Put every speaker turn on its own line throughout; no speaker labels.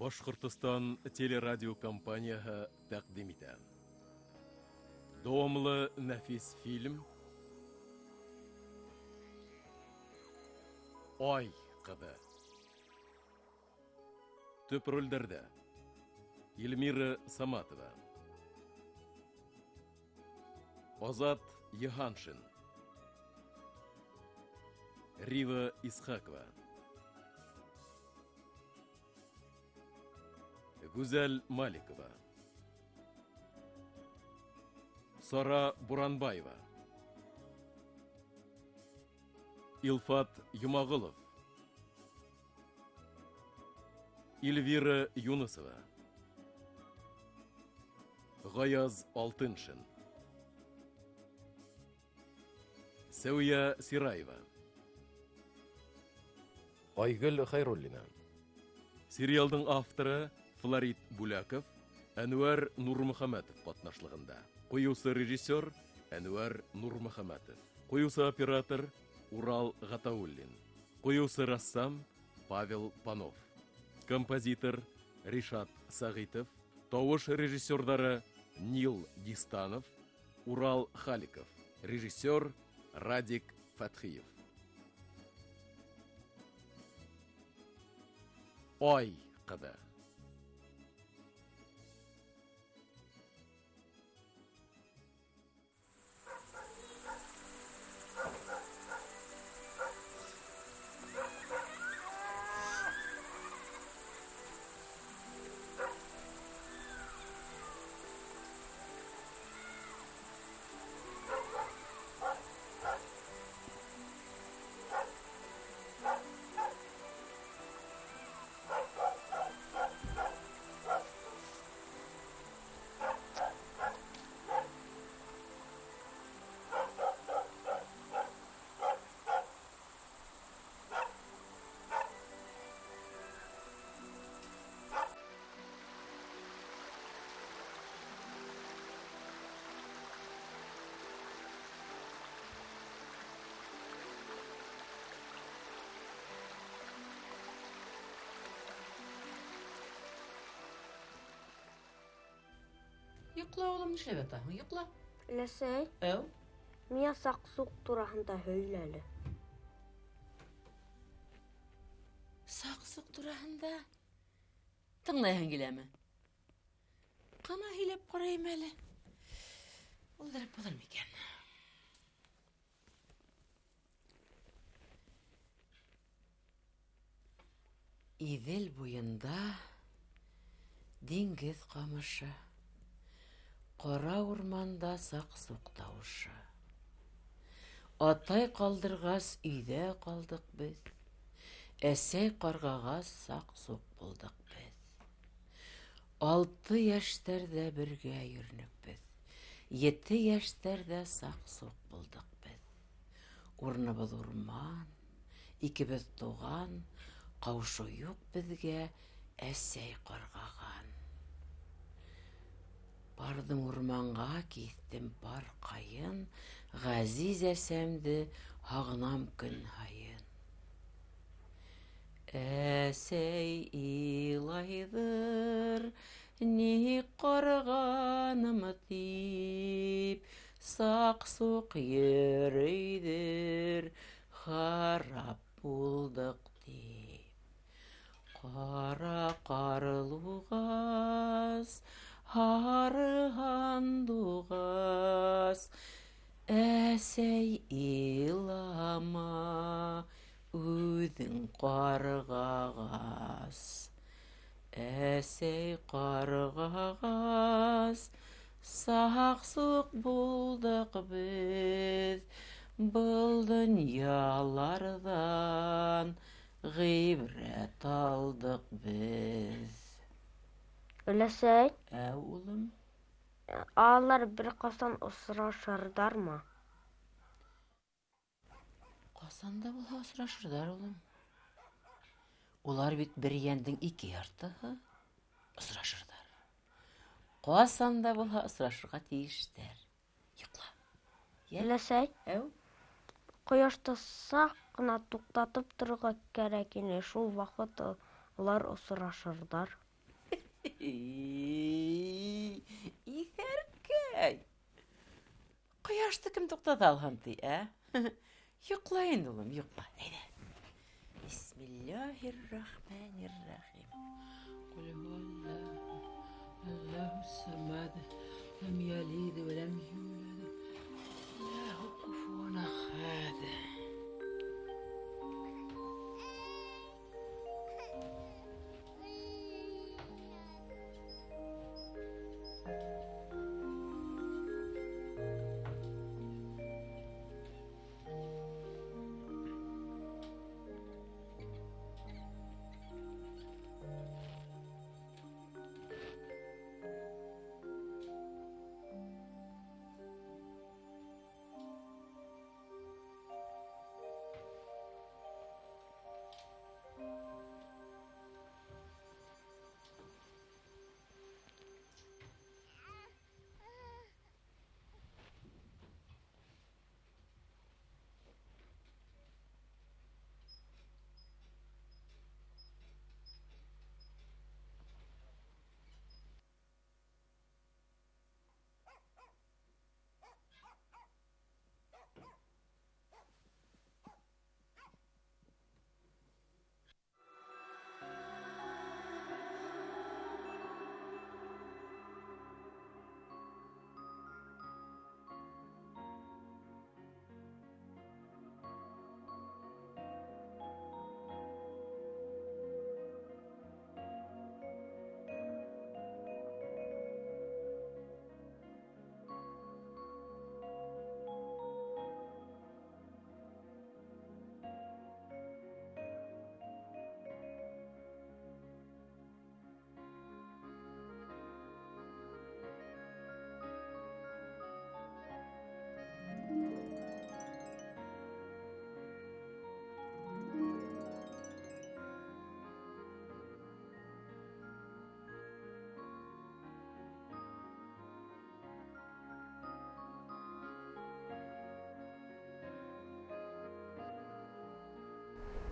Башҡортостан телерадиокомпанияһы тәҡдим итә. Дауамлы нәфис фильм Ай ҡыҙы. Төп ролдәрҙә Эльмира Саматова, Азат Йыһаншин, Рива Исхакова, Гүзәл Маликова, Сара Буранбаева, Илфат Йомағолов, Эльвира Юнысова, Ғаяз Алтыншин, Сәүиә Сираева, Айгөл Хәйруллина. Сериалдың авторы Флорид Бүләков, Әнүәр Нурмөхәмәтов ҡатнашлығында. Ҡуйыусы режиссер Әнүәр Нурмөхәмәтов. Ҡуйыусы оператор Урал Ғатауллин. Ҡуйыусы рәссам Павел Панов. Композитор Ришат Сәғитов. Тауыш режиссерҙары Нил Дистанов, Урал Халиков. Режиссер Радик Фәтхиев. Ай ҡыҙы.
Йоҡла, улым, нишләп ятаһың? Йоҡла.
Өләсәй,
Әү.
миңә Саҡсуҡ тураһында һөйлә әле.
Саҡсуҡ тураһында тыңлайһың киләме? Ҡына һөйләп ҡарайым әле. Булдырып булыр микән? Иҙел буйында диңгеҙ ҡамышы, ҡара урманда саҡ-суҡ тауышы. Атай ҡалдырғас, өйҙә ҡалдыҡ беҙ. Әсәй ҡарғағас, саҡ-суҡ булдыҡ беҙ. 6 йәштәрҙә бергә йөрөнөк беҙ. 7 йәштәрҙә саҡ-суҡ булдыҡ беҙ. Урыныбыҙ урман, икебеҙ туған, ҡауышыу юҡ беҙгә, әсәй ҡарғаған. Барҙым урманға, киҫтем пар ҡайын, ғәзиз әсәмде һағынам көн һайын. Әсәй илайҙыр, ни ҡарғаным тип, саҡ-суҡ йөрөйҙөр, харап булдыҡ тип. Ҡара ҡарлуғас, һары һандуғас, әсәй илама, үҙең ҡарғағас. Әсәй ҡарғағас, саҡ-суҡ булдыҡ беҙ, был донъяларҙан ғибрәт алдыҡ беҙ.
Өләсәй?
Ә, улым?
Алар бер ҡасан осрашырҙармы?
Ҡасан да булһа осрашырҙар, улым. Улар бит бер йәндең ике яртыһы. Осрашырҙар. Ҡасан да булһа осрашырға тейештәр. Йоҡла. Йә?
Өләсәй?
Әү?
Ҡояшты саҡ ҡына туҡтатып торорға кәрәк ине, шул ваҡыт улар осрашырҙар.
Иҫәркәй. Ҡояшты кем туҡтата алһын ти, ә? Йоҡла инде, улым, йоҡла. Әйҙә. Бисмиллаһир-рахманир-рахим. Ҡул һуаллаһу, Аллаһус-самад, ләм ялид вә ләм юлад, ләһу куфуан ахад.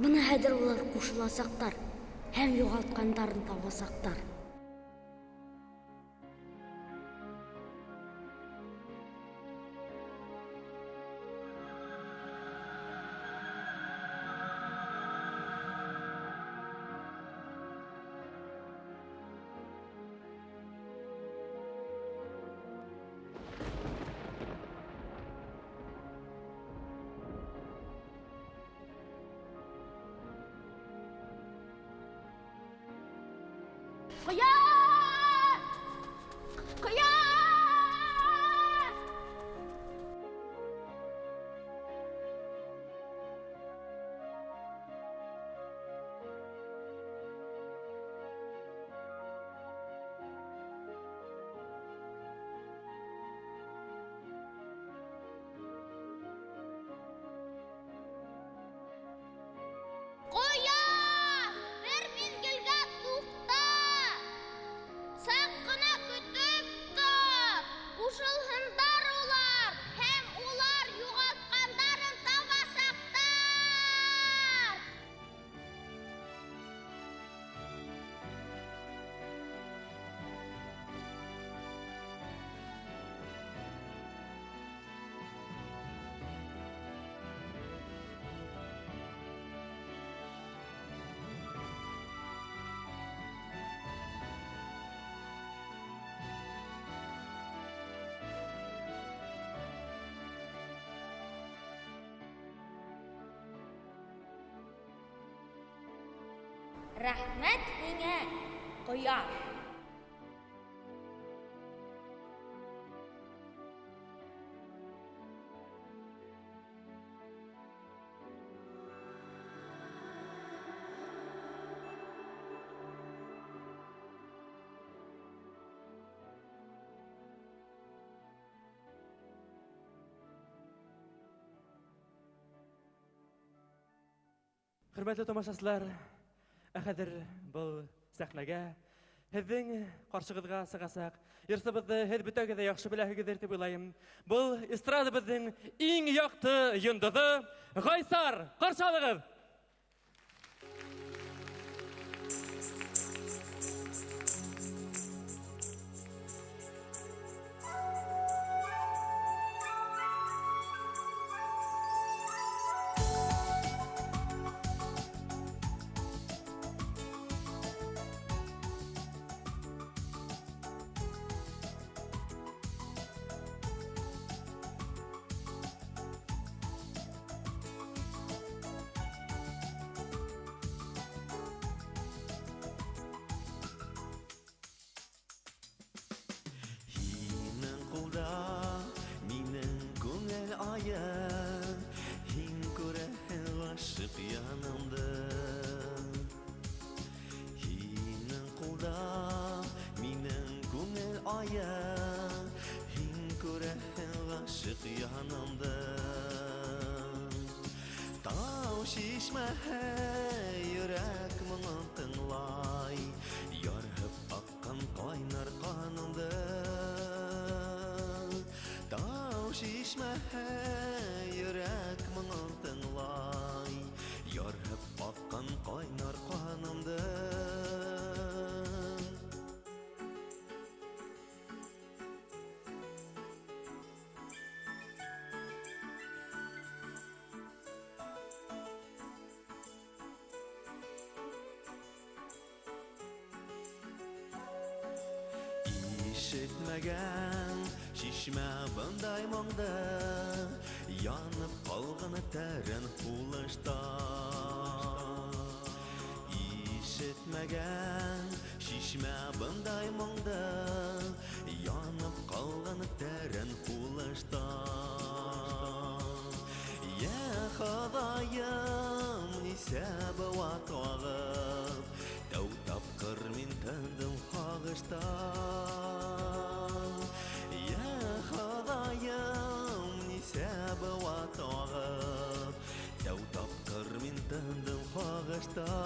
Бына хәҙер улар ҡушыласаҡтар һәм юғалтҡандарын табасаҡтар. Ҡояш! Ҡояш! Ҡояш! Бер миҙгелгә туҡта! Саҡ ҡына көтөп тор! Ҡушылһындар улар һәм улар юғалтҡандарын табасаҡтар! Рәхмәт һиңә, ҡояш!
Хөрмәтле тамашасылар, ә хәҙер был сәхнәгә һеҙҙең ҡаршығыҙға сығасаҡ йырсыбыҙҙы һеҙ бөтәгеҙ ҙә яҡшы беләһегеҙҙер тип уйлайым. Был эстрадабыҙҙың иң яҡты йондоҙо Ғайсар. Ҡаршы алығыҙ!
янында минең күңел ая, һин күрәһең ғашиҡ янымды. Тау шишмәһе йөрәк моңон тыңлай, ярһып аҡҡан ҡайнар ҡаныңды. Тау шишмәһе йөрәк моңон тыңлай, ярһып аҡҡан ҡайнар ҡанымды. Ишетмәгән шишмә бындай моңды, янып ҡалған тәрән һулышта. Ишетмәгән шишмә бындай моңды, янып ҡалған тәрән һулышта. Йә Хоҙайым, нисә быуа тағып, тәү тапҡыр мин тындым һағыштан. Йә Хоҙайым, нисә быуа тағып, тәү тапҡыр мин тындым һағыштан.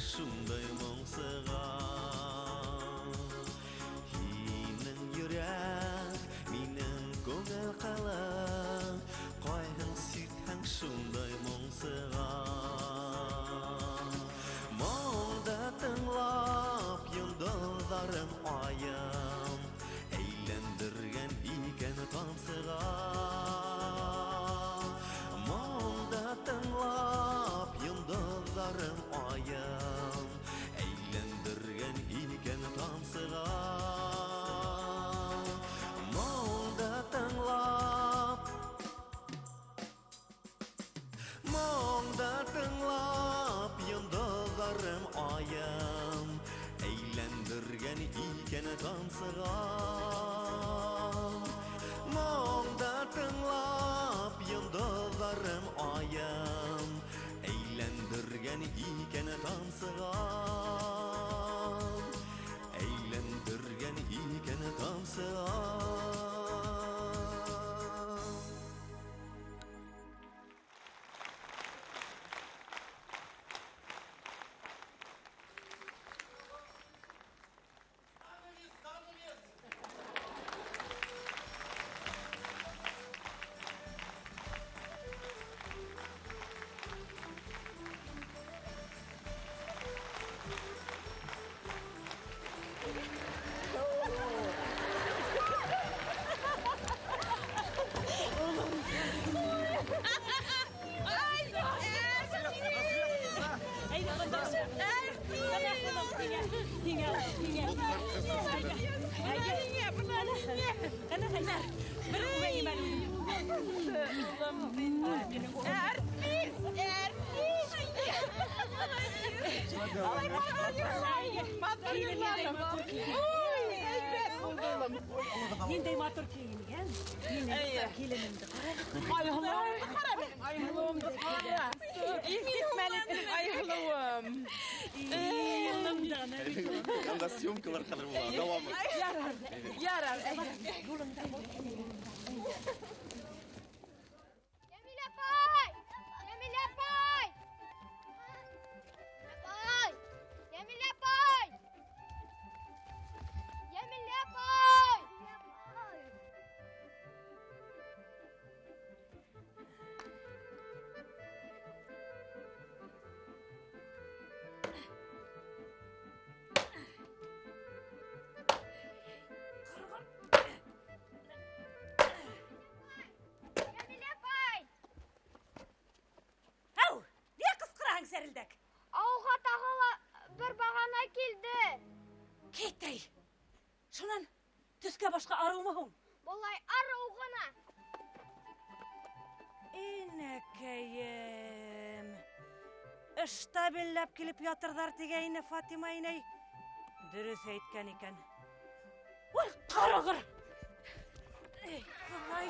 Шундай моң сыға. Һинең йөрәк, минең күңел ҡала, ҡайһың сиртһәң шундай моң сыға. Моңды тыңлап йондоҙҙарым айым, әйләндергән икән тамсыға. Моңды тыңлап йондоҙҙарым айым, әйләндергән икән тамсыға. Моңды тыңлап, моңды тыңлап йондоҙҙарым айым, әйләндергән икән тамсыға. Моңды тыңлап йондоҙҙарым айым, әйләндергән икән тамсыға. Әйләндергән икән тамсыға.
Ниндәй матур кейенгән. Минең киленемде ҡара.
Айһылыуым, ҡара минең айһылыуымды ҡара. Иҫкитмәле айһылыуым.
Анда съемкалар хәҙер була, дауамы.
Ярар, ярар.
Йәмилә апай! Йәмилә апай! Апай! Йәмилә апай! Йәмилә апай! Йәмилә апай!
Ау, ниңә ҡысҡыраһың, сәрелдәк?
Ауылға тағы ла Бер бағана килде.
Китәй. Шунан төҫкә башҡа арыумы һуң?
Былай арыу ғына.
Инәкәйем. Ыштабелләп килеп ятырҙар тигәйне Фатима инәй. Дөрөҫ әйткән икән. Ой, ҡарағыр! Эй, Хоҙай!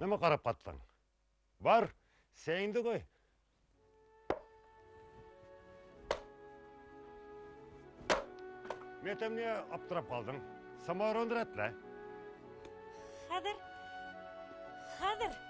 Нәмә ҡарап ҡаттың? Бар, сәйеңде ҡуй. Мен әйтәм, ни аптырап ҡалдың? Самоварыңды рәтлә.
Хәҙер, хәҙер.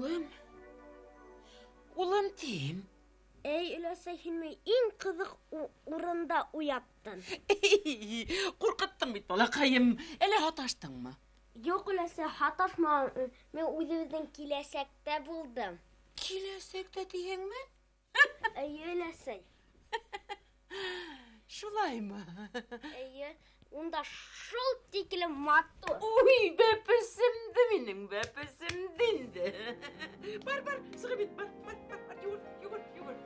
Улым. Улым тим.
Эй, өләсәй, һин мине иң ҡыҙыҡ урында уяттың.
Ҡурҡыттың бит, балаҡайым. Әллә һаташтыңмы?
Юҡ, өләсәй, һаташманым. Мин үҙебеҙҙең киләсәктә булдым.
Киләсәктә тиһеңме?
Эйе, өләсәй.
Шулаймы?
Эйе, унда шул тиклем матур.
Уй, бәпесемде минең, бәпесемде инде. Бар, бар, сығып кит, бар, бар, бар, бар, йүгер, йүгер, йүгер.